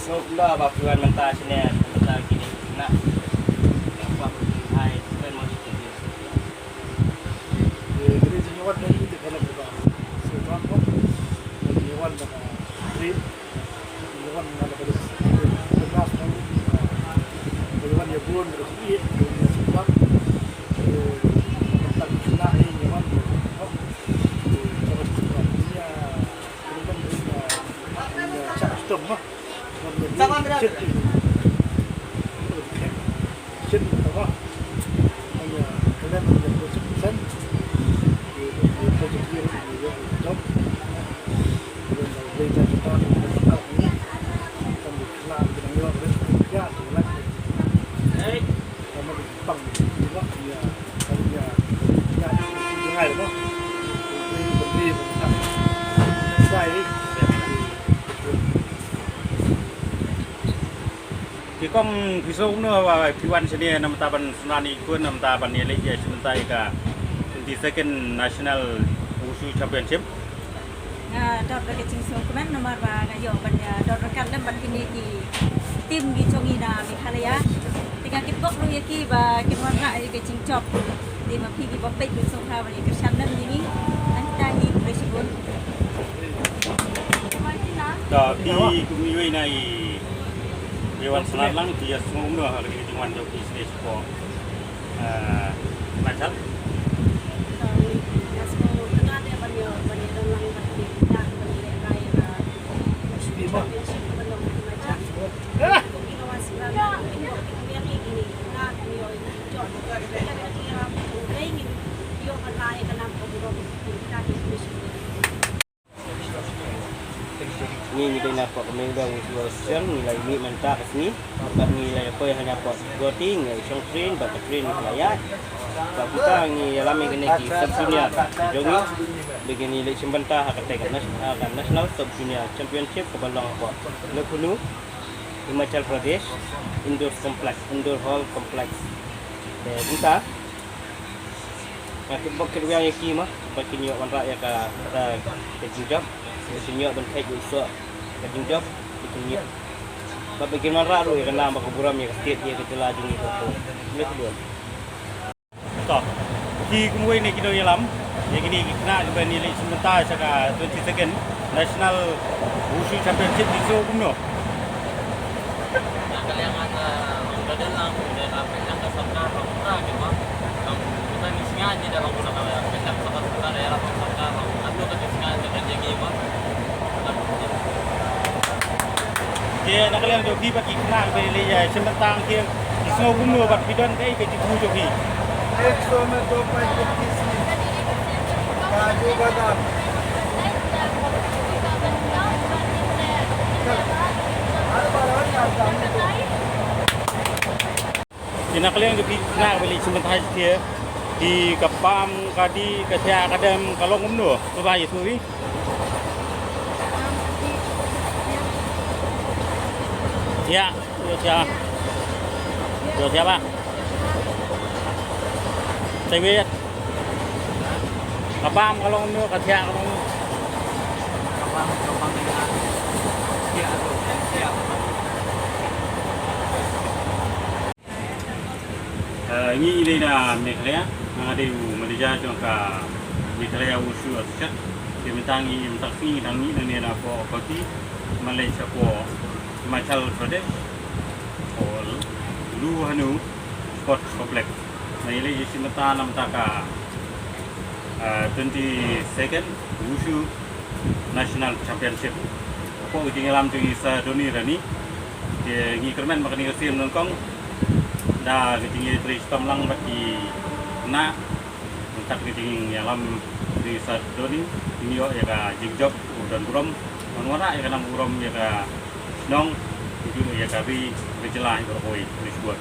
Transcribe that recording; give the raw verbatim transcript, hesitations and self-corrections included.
Sngewbha ba phi wan mynta shane, mynta kine na. Ba phi ai kren mo. Ye, kane jingwan na ini kane ba. Sngewbha ko. Jingwan na ini. Jingwan na ini. Jingwan ya bun, jingwan ya sngewbha. Ye, tang na ini jingwan. Ye, jingwan ya. Hey. Ki kong, phi sngew kumno ba phi wan shane na bynta ban sngewbha ïa ki khun, na bynta ban ïaleh ïa shim bynta ïa ka twenty-second National Wushu Championship? Nga don ruh ka jingsngewkmen namar ba nga ïoh ban ïa don ryngkat lem bad kine ki team ki jong ngi na Meghalaya. Te nga kitbok ruh ïa ki ba kin wanrah ïa ka jingjop. Te ma phi kiba peit kin sngewbha ban ïa kyrshan lem ïa ngi. Nangta hi khublei shibun. To phi kum iwei na i, i wan snar lang, phi ïa sngew kumno ha kane ka jingwan jong phi shane shapoh, eh, Himachal? Ngi ngi dei na pdeng Meghalaya Wushu Association, ngi la mih mynta ka sngi bad ngi la ïa poi ha ïa poi Guwahati, ngi ïa shong train bad ka train ka la ïaid. Bad kumta ngi ïalam ïa kine ki sub junior jong ngi ba kin ïaleh shim bynta ha kata ka nas-, ha ka National Sub Junior Championship kaba long hapoh Lucknow, Himachal Pradesh, Indoor Complex, Indoor Hall Complex. Te kumta nga kitbok kitrwiang ïa ki mo ba kin ïoh wanrah ïa ka, ka, ka jingjop, ba kin ïoh ban peit ïa u soh ka jingjop, ba kin ïoh, ba kin wanrah ruh ïa ka nam bad ka burom ïa ka state, ïa ka jylla jong ngi. Khublei shibun. To, ki kumwei ne ki nongïalam ïa kine ki khynnah kiba ïa leit shim bynta sha ka twenty-second National Wushu Championship, ki sngew kumno? Te na ka liang jong phi bad ki khynnah kiba ïa leit shim bynta, ki sngew kumno bad phi don kaei ka jingthmu jong phi? Ek so mein do packet kismis, kaju badam. Te na ka liang jong phi khynnah kiba ïa leit shim bynta sha, ki ka bam, ka dih, ka thiah, ka dem, ka long kumno? Sngewbha ïathuh ïa phi. Thiah, ïoh thiah. Ïoh thiah ba. Tei wei. Ka bam ka long kumno, ka thiah ka long kumno? Eh, ngi i dei na Meghalaya, nga dei u manager jong ka Meghalaya Wushu Association. Te mynta ngi, mynta ka sngi ngi dang mih nangne na Guwahati, ban leit shapoh Himachal Pradesh, Luhnu Sports Complex. Ngi leit ïa shim bynta na bynta ka, eh, twenty-second Wushu National Championship. Hapoh ka jingïalam jong i Sadoni Rani. Te ngi kyrmen ba kane ka sien nyngkong da ka jingïatrei shitom lang bad ki khynnah. Ryngkat ka jingïalam jong i Sadoni, ngi ïoh ïa ka jingjop u don burom. Ban wanrah ïa ka nam burom ïa ka shnong, ïa ka ri, ka jylla hi baroh kawei. Khublei shibun.